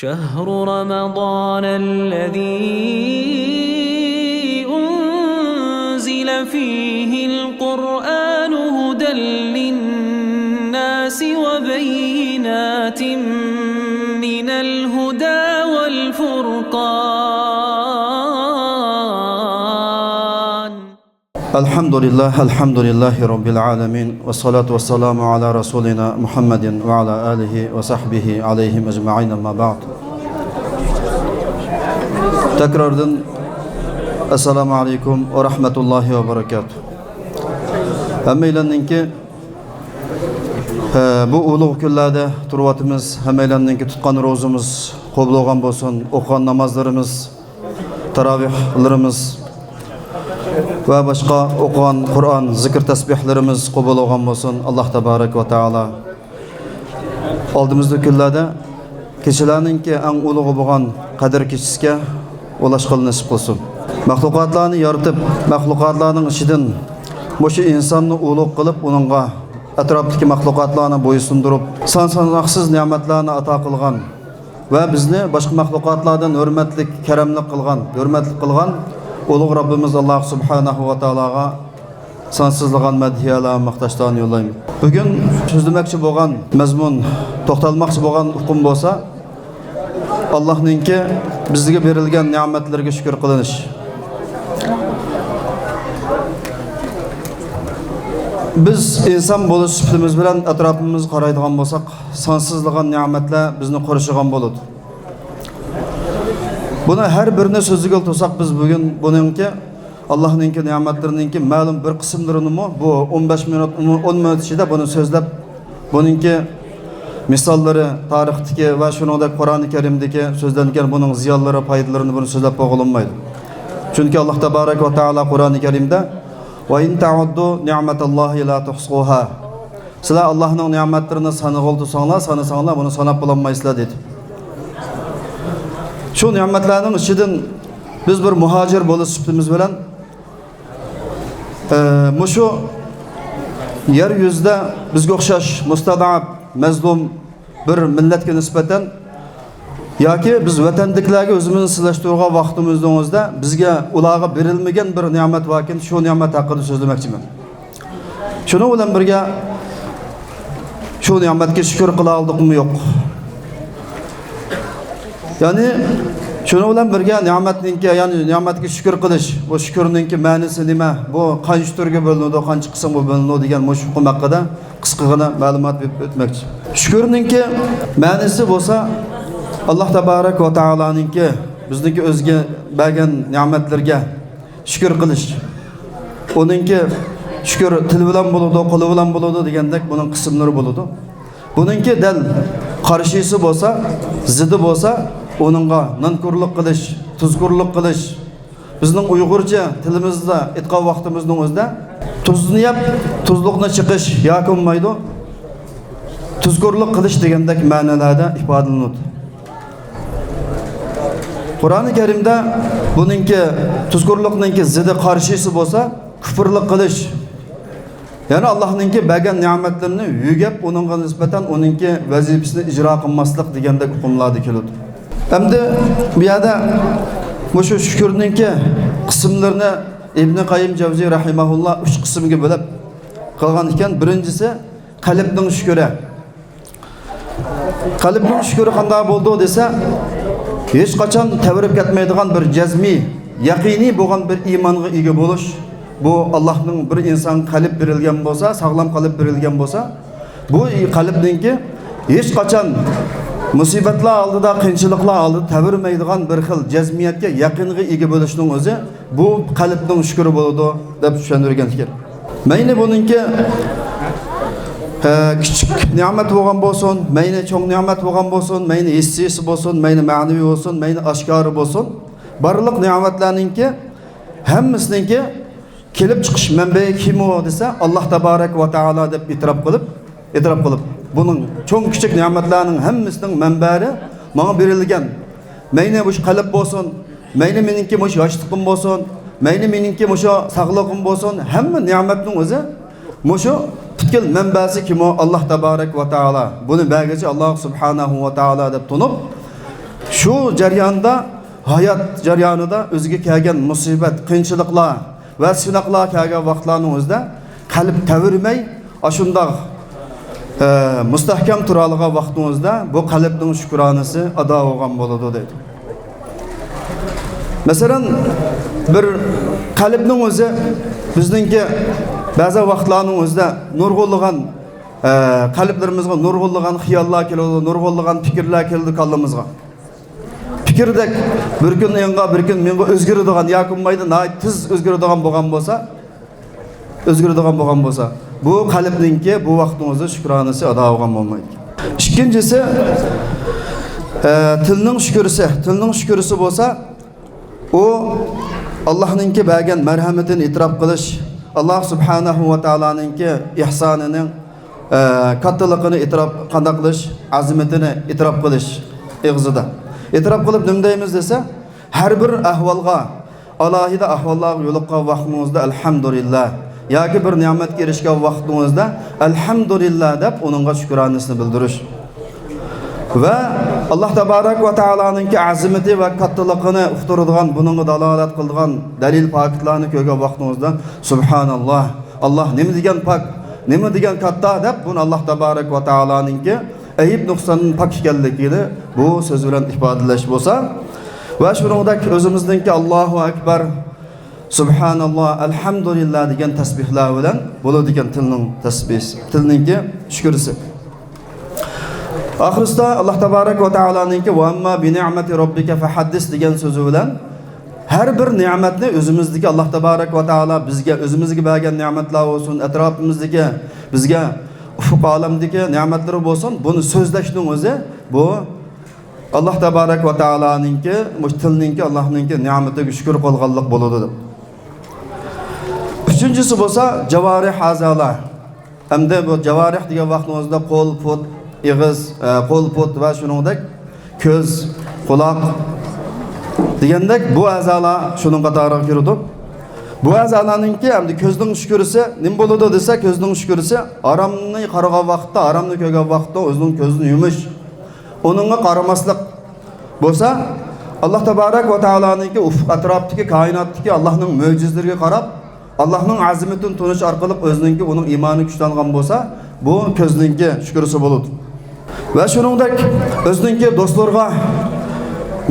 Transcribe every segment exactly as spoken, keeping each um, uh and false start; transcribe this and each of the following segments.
شهر رمضان الذي أنزل فيه القرآن هدى للناس وبينات من الهدى والفرقان. الحمد لله، الحمد لله رب العالمين، والصلاة والسلام على رسولنا محمد وعلى آله وصحبه عليهم أجمعين، أما بعد. تەكراردىن ئەسسالامۇ ئەلەيكۇم ۋە رەھمەتۇللاھى ۋە بەرەكاتۇھ. ھەممەيلەننىڭكى، ئە، بۇ ئۇلۇغ كۈنلەردە تۇرۇۋاتىمىز. ھەممەيلەننىڭكى تۇتقان روزىمىز قوبۇل بولغان بولسۇن، ئوقۇغان نامازلىرىمىز، تاراۋىھلىرىمىز ۋە باشقا ئوقۇغان قۇرئان، زىكىر، تەسبىھلىرىمىز قوبۇل بولغان بولسۇن. ئاللاھ تابارەك ۋە تائالا ئالدىمىزدىكى كۈنلەردە كېچىلەرنىڭكى ئەڭ ئۇلۇغى بولغان قەدىر كېچىسىگە ئۇلاشقىلى نېسىپ قىلسۇن. مەخلۇقاتلارنى يارىتىپ، مەخلۇقاتلارنىڭ ئىچىدىن مۇشۇ ئىنساننى ئۇلۇغ قىلىپ، ئۇنىڭغا ئەتراپتىكى مەخلۇقاتلارنى بويسۇندۇرۇپ، سان-ساناقسىز نېمەتلەرنى ئاتا قىلغان ۋە بىزنى باشقا مەخلۇقاتلاردىن ھۆرمەتلىك، كەرەملىك قىلغان، ھۆرمەتلىك قىلغان ئۇلۇغ رەببىمىز ئاللاھ سۇبھانەھۇ ۋە تائالاغا سانسىزلىغان مەدھىيەلەر، ماختاشلارنى يوللايمەن. بۈگۈن سۆزلىمەكچى بولغان مەزمۇن، توختالماقچى بولغان ئۇقۇم بولسا، ئاللاھنىڭكى بىزگە بېرىلگەن نېمەتلىرىگە شۈكۈر قىلىنىش. بىز ئىنسان بولۇش سۈپىتىمىز بىلەن ئەتراپىمىزغا قارايدىغان بولساق، سانسىزلىغان نېمەتلەر بىزنى قورشىغان بولىدۇ. بۇنى ھەر بىرىنى سۆزلىگىلى تۇرساق، بىز بۈگۈن بۇنىڭكى، ئاللاھنىڭكى نېمەتلىرىنىڭكى مەلۇم بىر قىسىملىرىنىمۇ بۇ ئون بەش مىنۇت، ئون مىنۇت ئىچىدە بۇنى سۆزلەپ، بۇنىڭكى مىساللىرى، تارىختىكى ۋە شۇنىڭدەك قۇرئانى كەرىمدىكى سۆزلەنگەن بۇنىڭ زىيانلىرى، پايدىلىرىنى بۇنى سۆزلەپ بولغىلى بولمايدۇ. چۈنكى ئاللاھ تابارەك ۋە تائالا قۇرئانى كەرىمدە، «ۋە ئىن تەئۇددۇ نېمەتەللاھى لا تۇھسۇھا.» سىلەر ئاللاھنىڭ نېمەتلىرىنى سانىغىلى تۇرساڭلار، سانىساڭلار، بۇنى ساناپ بولالمايسىلەر، دېدى. شۇ نېمەتلەرنىڭ ئىچىدىن بىز بىر مۇھاجىر بولۇش سۈپىتىمىز بىلەن، ئە، مۇشۇ يەر يۈزىدە بىزگە ئوخشاش مۇستەزئەپ، مەزلۇم بىر مىللەتكە نىسبەتەن ياكى بىز ۋەتەندىكىلەرگە ئۆزىمىزنى سىلاشتۇرغان ۋاقتىمىزنىڭ ئۆزىدە بىزگە، ئۇلارغا بېرىلمىگەن بىر نېمەت باركەن، شۇ نېمەت ھەققىدە سۆزلىمەكچىمەن. شۇنىڭ بىلەن بىرگە، شۇ نېمەتكە شۈكۈر قىلالدۇقمۇ، يوق؟ يەنى، شۇنىڭ بىلەن بىرگە، نېمەتنىڭكى، يەنى نېمەتكە شۈكۈر قىلىش، بۇ شۈكۈرنىڭكى مەنىسى نېمە؟ بۇ قانچە تۈرگە بۆلۈنىدۇ، قانچە قىسىمغا بۆلۈنىدۇ دېگەن مۇشۇ ئۇقۇم ھەققىدە قىسقىغىنە مەلۇمات بېرىپ ئۆتمەكچى. شۈكۈرنىڭكى مەنىسى بولسا، ئاللاھ تابارەك ۋە تائالانىڭكى بىزنىڭكى ئۆزىگە بەرگەن نېمەتلىرىگە شۈكۈر قىلىش. ئۇنىڭكى شۈكۈر تىل بىلەن بولىدۇ، قول بىلەن بولىدۇ دېگەندەك بۇنىڭ قىسىملىرى بولىدۇ. بۇنىڭكى دەل قارشىسى بولسا، زىدى بولسا، ئۇنىڭغا نانكورلۇق قىلىش، تۇزكورلۇق قىلىش. بىزنىڭ ئۇيغۇرچە تىلىمىزدا ئېيتقان ۋاقتىمىزنىڭ ئۆزىدە تۇزنى يەپ، تۇزلۇقنى چىقىش ياكى بولمايدۇ، تۇزكورلۇق قىلىش دېگەندەك مەنىلەردە ئىپادىلىنىدۇ. قۇرئانى كەرىمدە بۇنىڭكى، تۇزكورلۇقنىڭكى زىدى، قارشىسى بولسا كۇفرلۇق قىلىش. يەنى ئاللاھنىڭكى بەرگەن نېمەتلىرىنى يۆگەپ، ئۇنىڭغا نىسبەتەن ئۇنىڭكى ۋەزىپىسىنى ئىجرا قىلماسلىق دېگەندەك ئۇقۇملاردا كېلىدۇ. ئەمدى بۇ يەردە مۇشۇ شۈكۈرنىڭكى قىسىملىرىنى ئىبنى قەييىم جەۋزى رەھىمەھۇللا ئۈچ قىسىمغا بۆلۈپ قىلغان ئىكەن. بىرىنچىسى، قەلبنىڭ شۈكرى. قەلبنىڭ شۈكرى قانداق بولىدۇ دېسە، ھېچقاچان تەۋرەپ كەتمەيدىغان بىر جەزمىي، يەقىنىي بولغان بىر ئىمانغا ئىگە بولۇش. بۇ ئاللاھنىڭ بىر ئىنسانغا قەلب بېرىلگەن بولسا، ساغلام قەلب بېرىلگەن بولسا، بۇ قەلبنىڭكى ھېچقاچان مۇسىبەتلەر ئالدىدا، قىيىنچىلىقلار ئالدىدا تەۋرىمەيدىغان بىر خىل جەزمىيەتكە، يەقىنغا ئىگە بولۇشنىڭ ئۆزى بۇ قەلبنىڭ شۈكرى بولىدۇ، دەپ چۈشەندۈرگەن ئىكەن. مەيلى بۇنىڭكى، ئە، كىچىك نېمەت بولغان بولسۇن، مەيلى چوڭ نېمەت بولغان بولسۇن، مەيلى ھېسسىيسى بولسۇن، مەيلى مەنىۋى بولسۇن، مەيلى ئاشكارا بولسۇن، بارلىق نېمەتلەرنىڭكى ھەممىسىنىڭكى كېلىپ چىقىش مەنبەسى كىم ئۇ دېسە، ئاللاھ تابارەك ۋە تائالا دەپ ئېتىراپ قىلىپ، ئېتىراپ قىلىپ، بۇنىڭ چوڭ كىچىك نېمەتلەرنىڭ ھەممىسىنىڭ مەنبەسى ماڭا بېرىلگەن. مەيلى مۇشۇ قەلب بولسۇن، مەيلى مېنىڭكى مۇشۇ ياشلىقىم بولسۇن، مەيلى مېنىڭكى مۇشۇ ساغلىقىم بولسۇن، ھەممە نېمەتنىڭ ئۆزى مۇشۇ پۈتكۈل مەنبەسى كىم ئۇ؟ ئاللاھ تابارەك ۋە تائالا. بۇنى بەرگۈچى ئاللاھ سۇبھانەھۇ ۋە تائالا دەپ تونۇپ، شۇ جەرياندا، ھايات جەريانىدا ئۆزىگە كەلگەن مۇسىبەت، قىيىنچىلىقلار ۋە سىناقلار كەلگەن ۋاقىتلارنىڭ ئۆزىدە قەلب تەۋرىمەي، ئاشۇنداق، ئە، مۇستەھكەم تۇرالىغان ۋاقتىڭىزدا بۇ قەلبنىڭ شۈكرانىسى ئادا بولغان بولىدۇ دەيدۇ. مەسىلەن، بىر قەلبنىڭ ئۆزى بىزنىڭكى بەزى ۋاقىتلارنىڭ ئۆزىدە نۇرغۇنلىغان، ئە، قەلبلىرىمىزگە نۇرغۇنلىغان خىياللار كېلىدۇ، نۇرغۇنلىغان پىكىرلەر كېلىدۇ كاللىمىزغا. پىكىردەك بىر كۈن ئېڭىغا، بىر كۈن مېڭىغا ئۆزگىرىدىغان ياكى بولمايدۇ ناھايىتى تېز ئۆزگىرىدىغان بولغان بولسا، ئۆزگىرىدىغان بولغان بولسا، بۇ قەلبنىڭكى بۇ ۋاقتىڭىزدا شۈكرانىسى ئادا بولغان بولمايدۇ. ئىككىنچىسى، ئە، تىلنىڭ شۈكرىسى. تىلنىڭ شۈكرىسى بولسا، ئۇ ئاللاھنىڭكى بەرگەن مەرھەمىتىنى ئېتىراپ قىلىش، ئاللاھ سۇبھانەھۇ ۋە تائالانىڭكى ئېھسانىنىڭ، ئە، كاتتىلىقىنى ئېتىراپ، قانداق قىلىش، ئەزىمىتىنى ئېتىراپ قىلىش ئېغىزىدا. ئېتىراپ قىلىپ نېمە دەيمىز دېسە، ھەر بىر ئەھۋالغا، ئالاھىدە ئەھۋاللارغا يولۇققان ۋاقتىڭىزدا ئەلھەمدۇلىللا، ياكى بىر نېمەتكە ئېرىشكەن ۋاقتىڭىزدا ئەلھەمدۇلىللا دەپ ئۇنىڭغا شۈكرانىسىنى بىلدۈرۈش. ۋە ئاللاھ تابارەك ۋە تائالانىڭكى ئەزىمىتى ۋە كاتتىلىقىنى ئۇقتۇرىدىغان، بۇنىڭغا دالالەت قىلىدىغان دەلىل پاكىتلارنى كۆرگەن ۋاقتىڭىزدا سۇبھاناللاھ، ئاللاھ نېمە دېگەن پاك، نېمە دېگەن كاتتا دەپ بۇنى ئاللاھ تابارەك ۋە تائالانىڭكى ئەيىب نۇقساندىن پاك ئىكەنلىكىنى بۇ سۆز بىلەن ئىپادىلەش بولسا، ۋە شۇنىڭدەك ئۆزىمىزنىڭكى ئاللاھۇ ئەكبەر، سۇبھاناللاھ، ئەلھەمدۇلىللا دېگەن تەسبىھلار بىلەن بولىدىكەن تىلنىڭ تەسبىھى، تىلنىڭكى شۈكرىسى. ئاخىرسىدا ئاللاھ تابارەك ۋە تائالانىڭكى «ۋە ئەمما بىنىئمەتى رەببىكە فەھەددىس» دېگەن سۆزى بىلەن ھەر بىر نېمەتنى ئۆزىمىزدىكى ئاللاھ تابارەك ۋە تائالا بىزگە، ئۆزىمىزگە بەرگەن نېمەتلەر بولسۇن، ئەتراپىمىزدىكى بىزگە ئۇفۇق ئالەمدىكى نېمەتلىرى بولسۇن، بۇنى سۆزلەشنىڭ ئۆزى بۇ ئاللاھ تابارەك ۋە تائالانىڭكى، مۇشۇ تىلنىڭكى، ئاللاھنىڭكى نېمىتىگە شۈكۈر قىلغانلىق بولىدۇ دەپ. ئۈچىنچىسى بولسا جاۋارىھ، ئەزالار. ئەمدى بۇ جاۋارىھ دېگەن ۋاقتىمىزدا قول، پۇت، ئېغىز، ئە، قول، پۇت ۋە شۇنىڭدەك كۆز، قۇلاق دېگەندەك بۇ ئەزالار شۇنىڭ قاتارىغا كىرىدۇ. بۇ ئەزالارنىڭكى ئەمدى كۆزنىڭ شۈكرىسى نېمە بولىدۇ دېسە، كۆزنىڭ شۈكرىسى ھارامنى قارىغان ۋاقىتتا، ھارامنى كۆرگەن ۋاقىتتا ئۆزىنىڭ كۆزىنى يۇمۇش، ئۇنىڭغا قارىماسلىق بولسا، ئاللاھ تابارەك ۋە تائالانىڭكى ئۇفۇق ئەتراپتىكى، كائىناتتىكى ئاللاھنىڭ مۆجىزىلىرىگە قاراپ، ئاللاھنىڭ ئەزىمىتىنى تونۇش ئارقىلىق ئۆزىنىڭكى، ئۇنىڭ ئىمانى كۈچلەنگەن بولسا، بۇ كۆزنىڭكى شۈكرىسى بولىدۇ. ۋە شۇنىڭدەك ئۆزىنىڭكى دوستلىرىغا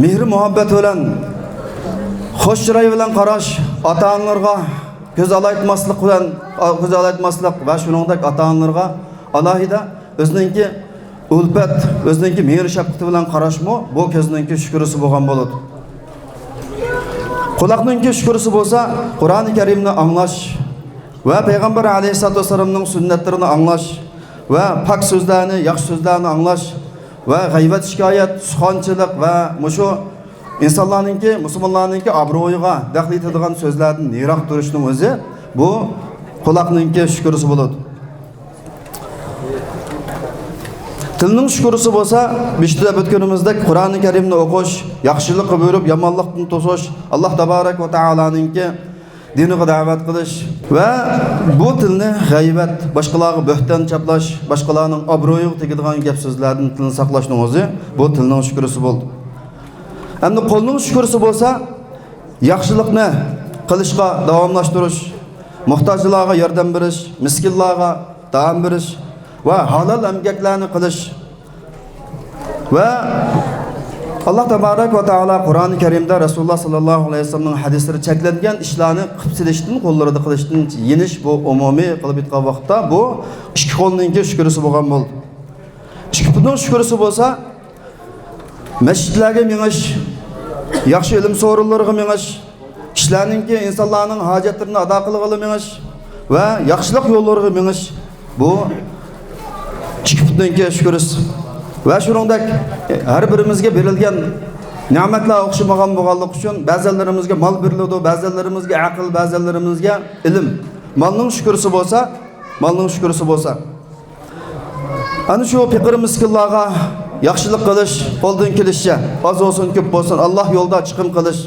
مېھرى مۇھەببەت بىلەن، خۇش چىراي بىلەن قاراش، ئاتا-ئانىلىرىغا كۆز ئالايتماسلىق بىلەن، كۆز ئالايتماسلىق ۋە شۇنىڭدەك ئاتا-ئانىلىرىغا ئالاھىدە ئۆزىنىڭكى ئۈلپەت، ئۆزىنىڭكى مېھىر-شەپقىتى بىلەن قاراشمۇ بۇ كۆزنىڭكى شۈكرىسى بولغان بولىدۇ. قۇلاقنىڭكى شۈكرىسى بولسا قۇرئانى كەرىمنى ئاڭلاش ۋە پەيغەمبەر ئەلەيھىسسالاتۇ ۋەسسالامنىڭ سۈننەتلىرىنى ئاڭلاش ۋە پاك سۆزلەرنى، ياخشى سۆزلەرنى ئاڭلاش ۋە غەيۋەت، شىكايەت، سۇخانچىلىق ۋە مۇشۇ ئىنسانلارنىڭكى، مۇسۇلمانلارنىڭكى ئابرۇيىغا دەخلى يېتىدىغان سۆزلەردىن يىراق تۇرۇشنىڭ ئۆزى بۇ قۇلاقنىڭكى شۈكرىسى بولىدۇ. تىلنىڭ شۈكرىسى بولسا، بېشىدا دەپ ئۆتكىنىمىزدەك، قۇرئانى كەرىمنى ئوقۇش، ياخشىلىققا بۇيرۇپ، يامانلىقتىن توسۇش، ئاللاھ تابارەك ۋە تائالانىڭكى دىنىغا دەۋەت قىلىش ۋە بۇ تىلنى غەيۋەت، باشقىلارغا بۆھتان چاپلاش، باشقىلارنىڭ ئابرۇيىغا تېگىدىغان گەپ-سۆزلەردىن تىلنى ساقلاشنىڭ ئۆزى بۇ تىلنىڭ شۈكرىسى بولدى. ئەمدى قولنىڭ شۈكرىسى بولسا، ياخشىلىقنى قىلىشقا داۋاملاشتۇرۇش، موھتاجلارغا ياردەم بېرىش، مىسكىنلارغا تائام بېرىش ۋە ھالال ئەمگەكلەرنى قىلىش ۋە ئاللاھ تابارەك ۋە تائالا قۇرئانى كەرىمدە، رەسۇلۇللاھ ساللاللاھۇ ئەلەيھى ۋەسەللەمنىڭ ھەدىسلىرى چەكلەنگەن ئىشلارنى قىلىپ سېلىشتىن، قوللىرىدا قىلىشتىن يېنىش، بۇ ئومۇمىي قىلىپ ئېيتقان ۋاقىتتا بۇ ئىككى قولنىڭكى شۈكرىسى بولغان بولدى. ئىككى پۇتنىڭ شۈكرىسى بولسا، مەسچىتلەرگە مېڭىش، ياخشى ئىلىم سورۇنلىرىغا مېڭىش، كىشىلەرنىڭكى، ئىنسانلارنىڭ ھاجەتلىرىنى ئادا قىلغىلى مېڭىش ۋە ياخشىلىق يوللىرىغا مېڭىش، بۇ ئىككى پۇتنىڭكى شۈكرىسى. ۋە شۇنىڭدەك ھەر بىرىمىزگە بېرىلگەن نېمەتلەر ئوخشىمىغان بولغانلىقى ئۈچۈن، بەزىلىرىمىزگە مال بېرىلىدۇ، بەزىلىرىمىزگە ئەقىل، بەزىلىرىمىزگە ئىلىم. مالنىڭ شۈكرىسى بولسا، مالنىڭ شۈكرىسى بولسا، ئەنە شۇ پېقىر مىسكىنلارغا ياخشىلىق قىلىش، قولدىن كېلىشىچە، ئاز بولسۇن، كۆپ بولسۇن، ئاللاھ يولىدا چىقىم قىلىش،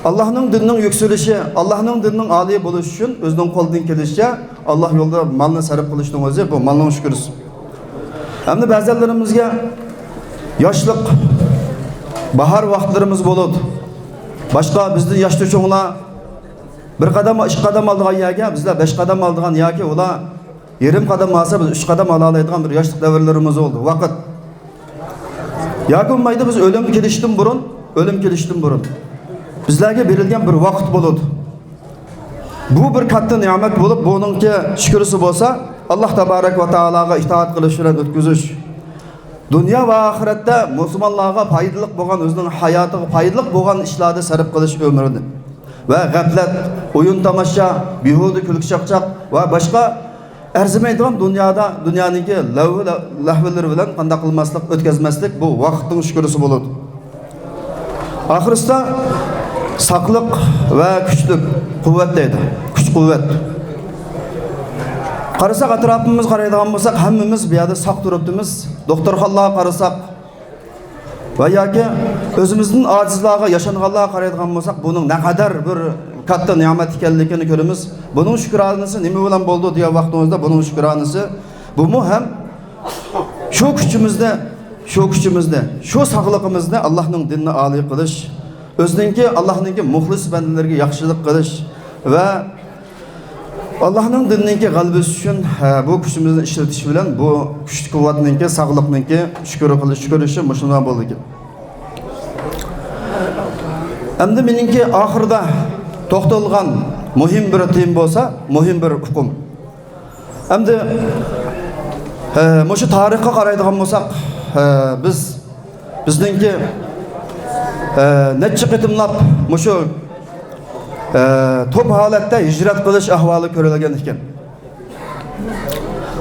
ئاللاھنىڭ دىنىنىڭ يۈكسىلىشى، ئاللاھنىڭ دىنىنىڭ ئالىي بولۇشى ئۈچۈن ئۆزىنىڭ قولىدىن كېلىشىچە ئاللاھ يولىدا مالنى سەرپ قىلىشنىڭ ئۆزى بۇ مالنىڭ شۈكرىسى. ئەمدى بەزىلىرىمىزگە ياشلىق، باھار ۋاقىتلىرىمىز بولىدۇ. باشقا بىزدىن ياشتا چوڭلار بىر قەدەم، ئىككى قەدەم ئالىدىغان يەرگە بىزلەر بەش قەدەم ئالىدىغان ياكى ئۇلار يېرىم قەدەم ئالسا، بىز ئۈچ قەدەم ئالالايدىغان بىر ياشلىق دەۋرلىرىمىز بولدى. ۋاقىت. ياكى بولمايدۇ، بىز ئۆلۈم كېلىشتىن بۇرۇن، ئۆلۈم كېلىشتىن بۇرۇن بىزلەرگە بېرىلگەن بىر ۋاقىت بولىدۇ. بۇ بىر كاتتا نېمەت بولۇپ، بۇنىڭكى شۈكرىسى بولسا، ئاللاھ تابارەك ۋە تائالاغا ئىتائەت قىلىش بىلەن ئۆتكۈزۈش. دۇنيا ۋە ئاخىرەتتە مۇسۇلمانلارغا پايدىلىق بولغان، ئۆزىنىڭ ھاياتىغا پايدىلىق بولغان ئىشلاردا سەرپ قىلىش ئۆمرىنى. ۋە غەپلەت، ئويۇن تاماشا، بىھۇدە كۈلكە چاقچاق ۋە باشقا ئەرزىمەيدىغان دۇنيادا، دۇنيانىڭكى لەۋ-، لەھۋىلىرى بىلەن قانداق قىلماسلىق، ئۆتكەزمەسلىك، بۇ ۋاقىتنىڭ شۈكرىسى بولىدۇ. ئاخىرسىدا ساقلىق ۋە كۈچلۈك، قۇۋۋەت دەيدۇ. كۈچ، قۇۋۋەت. قارىساق، ئەتراپىمىزغا قارايدىغان بولساق، ھەممىمىز بۇ يەردە ساق تۇرۇپتىمىز. دوختۇرخانىلارغا قارىساق ۋە ياكى ئۆزىمىزدىن ئاجىزلارغا، ياشانغانلارغا قارايدىغان بولساق، بۇنىڭ نەقەدەر بىر كاتتا نېمەت ئىكەنلىكىنى كۆرىمىز. بۇنىڭ شۈكرانىسى نېمە بىلەن بولىدۇ دېگەن ۋاقتىمىزدا، بۇنىڭ شۈكرانىسى بۇمۇ ھەم شۇ كۈچىمىزنى، شۇ كۈچىمىزنى، شۇ ساغلىقىمىزنى ئاللاھنىڭ دىنىنى ئالىي قىلىش، ئۆزىنىڭكى، ئاللاھنىڭكى مۇخلىس بەندىلىرىگە ياخشىلىق قىلىش ۋە ئاللاھنىڭ دىنىنىڭكى غەلىبىسى ئۈچۈن، ھە، بۇ كۈچىمىزنى ئىشلىتىش بىلەن بۇ كۈچ-قۇۋۋەتنىڭكى، ساغلىقنىڭكى شۈكرى قىلىش، شۈكرى ئىشى مۇشۇنداق بولىدىكەن. ئەمدى مېنىڭكى ئاخىرىدا توختالغان مۇھىم بىر تېما بولسا، مۇھىم بىر ئۇقۇم. ئەمدى، ئە، مۇشۇ تارىخقا قارايدىغان بولساق، ئە، بىز، بىزنىڭكى، ئە، نەچچە قېتىملاپ مۇشۇ، ئە، توپ ھالەتتە ھىجرەت قىلىش ئەھۋالى كۆرۈلگەن ئىكەن.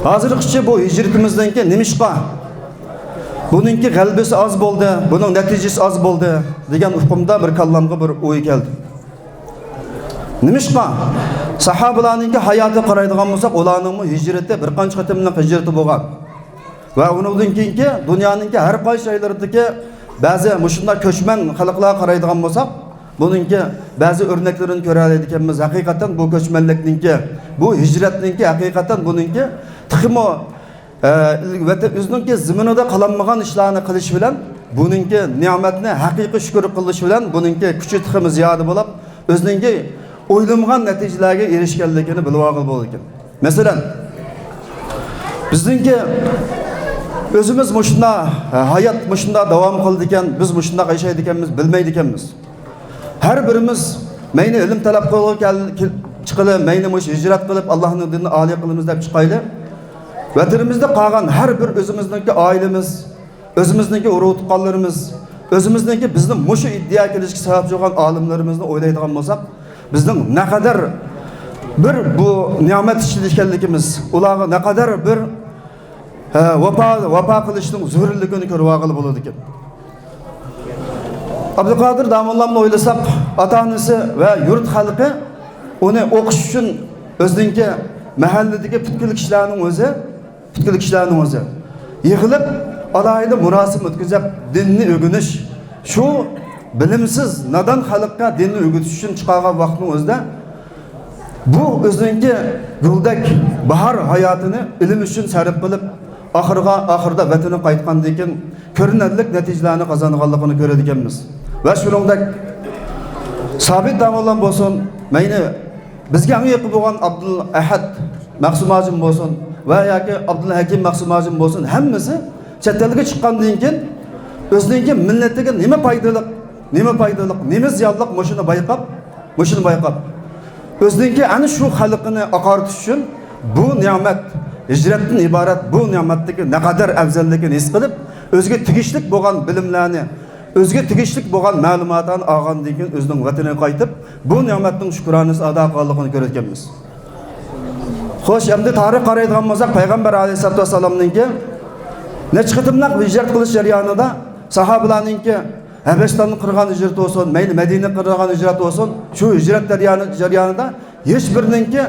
ھازىرغىچە بۇ ھىجرىتىمىزنىڭكى نېمىشقا بۇنىڭكى غەلىبىسى ئاز بولدى، بۇنىڭ نەتىجىسى ئاز بولدى دېگەن ئۇقۇمدا بىر كاللامغا بىر ئوي كەلدى. نېمىشقا؟ ساھابىلارنىڭكى ھاياتىغا قارايدىغان بولساق، ئۇلارنىڭمۇ ھىجرىتى بىر قانچە قېتىملىق ھىجرىتى بولغان. ۋە ئۇنىڭدىن كېيىنكى دۇنيانىڭكى ھەر قايسى جايلىرىدىكى بەزى مۇشۇنداق كۆچمەن خەلقلەرگە قارايدىغان بولساق، بۇنىڭكى بەزى ئۆرنەكلىرىنى كۆرەلەيدىكەنمىز. ھەقىقەتەن بۇ كۆچمەنلىكنىڭكى، بۇ ھىجرەتنىڭكى ھەقىقەتەن بۇنىڭكى تېخىمۇ ئە، ۋەتەن، ئۆزىنىڭكى زېمىنىدا قىلالمىغان ئىشلارنى قىلىش بىلەن بۇنىڭكى نېمەتنى ھەقىقىي شۈكۈر قىلىش بىلەن بۇنىڭكى كۈچى تېخىمۇ زىيادە بولۇپ، ئۆزىنىڭكى ئويلىمىغان نەتىجىلەرگە ئېرىشكەنلىكىنى بىلىۋالغىلى بولىدىكەن. مەسىلەن، بىزنىڭكى ئۆزىمىز مۇشۇنداق، ئە، ھايات مۇشۇنداق داۋام قىلىدىكەن، بىز مۇشۇنداق ياشايدىكەنمىز، بىلمەيدىكەنمىز. ھەر بىرىمىز مەيلى ئىلىم تەلەپ قىلغىلى كەل-، كېل-، چىقىلى، مەيلى مۇشۇ ھىجرەت قىلىپ، ئاللاھنىڭ دىنىنى ئالىي قىلىمىز دەپ چىقايلى. ۋەتىنىمىزدە قالغان ھەر بىر ئۆزىمىزنىڭكى ئائىلىمىز، ئۆزىمىزنىڭكى ئۇرۇق-تۇغقانلىرىمىز، ئۆزىمىزنىڭكى بىزنى مۇشۇ ئىدىيەگە كېلىشكە سەۋەبچى بولغان ئالىملىرىمىزنى ئويلايدىغان بولساق، بىزنىڭ نەقەدەر بىر بۇ نېمەت ئىچىدە ئىكەنلىكىمىز، ئۇلارغا نەقەدەر بىر ھە، ۋاپا، ۋاپا قىلىشنىڭ زۆرۈرلۈكىنى كۆرۈۋالغىلى بولىدىكەن. ئابدۇقادىر داموللامنى ئويلىساق، ئاتا-ئانىسى ۋە يۇرت خەلقى ئۇنى ئوقۇش ئۈچۈن ئۆزىنىڭكى مەھەللىدىكى پۈتكۈل كىشىلەرنىڭ ئۆزى، پۈتكۈل كىشىلەرنىڭ ئۆزى يىغىلىپ، ئالاھىدە مۇراسىم ئۆتكۈزۈپ، دىننى ئۆگىنىش، شۇ بىلىمسىز، نادان خەلققە دىننى ئۆگىتىش ئۈچۈن چىقارغان ۋاقىتنىڭ ئۆزىدە بۇ ئۆزىنىڭكى گۈلدەك باھار ھاياتىنى ئىلىم ئۈچۈن سەرپ قىلىپ، ئاخىرغا، ئاخىرىدا ۋەتىنىگە قايتقاندىن كېيىن كۆرۈنەرلىك نەتىجىلەرنى قازانغانلىقىنى كۆرىدىكەنمىز. ۋە شۇنىڭدەك سابىت داموللام بولسۇن، مەيلى بىزگە ئەڭ يېقىن بولغان ئابدۇل ئەھەد مەخسۇم ھاجىم بولسۇن ۋە ياكى ئابدۇل ھەكىم مەخسۇم ھاجىم بولسۇن، ھەممىسى چەت ئەلگە چىققاندىن كېيىن ئۆزىنىڭكى مىللىتىگە نېمە پايدىلىق، نېمە پايدىلىق، نېمە زىيانلىق، مۇشۇنى بايقاپ، مۇشۇنى بايقاپ، ئۆزىنىڭكى ئەنە شۇ خەلقىنى ئاقارتىش ئۈچۈن بۇ نېمەت، ھىجرەتتىن ئىبارەت بۇ نېمەتتىكى نەقەدەر ئەۋزەللىكىنى ھېس قىلىپ، ئۆزىگە تېگىشلىك بولغان بىلىملەرنى، ئۆزىگە تېگىشلىك بولغان مەلۇماتلارنى ئالغاندىن كېيىن ئۆزىنىڭ ۋەتىنىگە قايتىپ، بۇ نېمەتنىڭ شۈكرانىسىنى ئادا قىلغانلىقىنى كۆرىدىكەنمىز. خوش، ئەمدى تارىخقا قارايدىغان بولساق، پەيغەمبەر ئەلەيھىسسالاتۇ ۋەسسالامنىڭكى نەچچە قېتىملىق ھىجرەت قىلىش جەريانىدا، ساھابىلارنىڭكى ھەبەشىستانغا قىلغان ھىجرىتى بولسۇن، مەيلى مەدىنىگە قىلغان ھىجرەت بولسۇن، شۇ ھىجرەت جەريانى، جەريانىدا ھېچ بىرىنىڭكى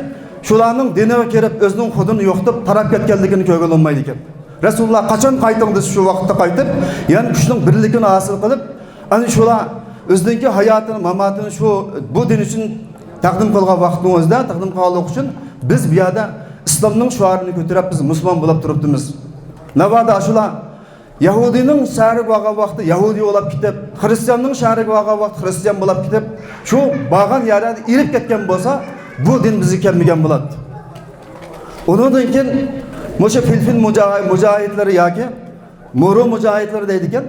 شۇلارنىڭ دىنىغا كىرىپ، ئۆزىنىڭ خۇدىنى يوقىتىپ، تاراپ كەتكەنلىكىنى كۆرگىلى بولمايدىكەن. رەسۇلۇللا قاچان قايتىڭ دېسە، شۇ ۋاقىتتا قايتىپ، يەنە كۈچنىڭ بىرلىكىنى ھاسىل قىلىپ، ئەنە شۇلار ئۆزىنىڭكى ھاياتىنى، ماماتىنى شۇ، بۇ دىن ئۈچۈن تەقدىم قىلغان ۋاقىتنىڭ ئۆزىدە، تەقدىم قىلغانلىقى ئۈچۈن بىز بۇ يەردە ئىسلامنىڭ شوئارىنى كۆتۈرۈپ، بىز مۇسۇلمان بولۇپ تۇرۇپتىمىز. ناۋادا شۇلار يەھۇدىينىڭ شەھىرىگە بارغان ۋاقتىدا يەھۇدىي بولاپ كېتىپ، خىرىستىياننىڭ شەھىرىگە بارغان ۋاقتىدا خىرىستىيان بولاپ كېتىپ، شۇ بارغان يەرلەردە ئېرىپ كەتكەن بولسا، بۇ دىن بىزگە كەلمىگەن بولاتتى. ئۇنىڭدىن كېيىن مۇشۇ فىلپىن مۇجاھىدلىرى ياكى مورو مۇجاھىدلىرى دەيدىكەن،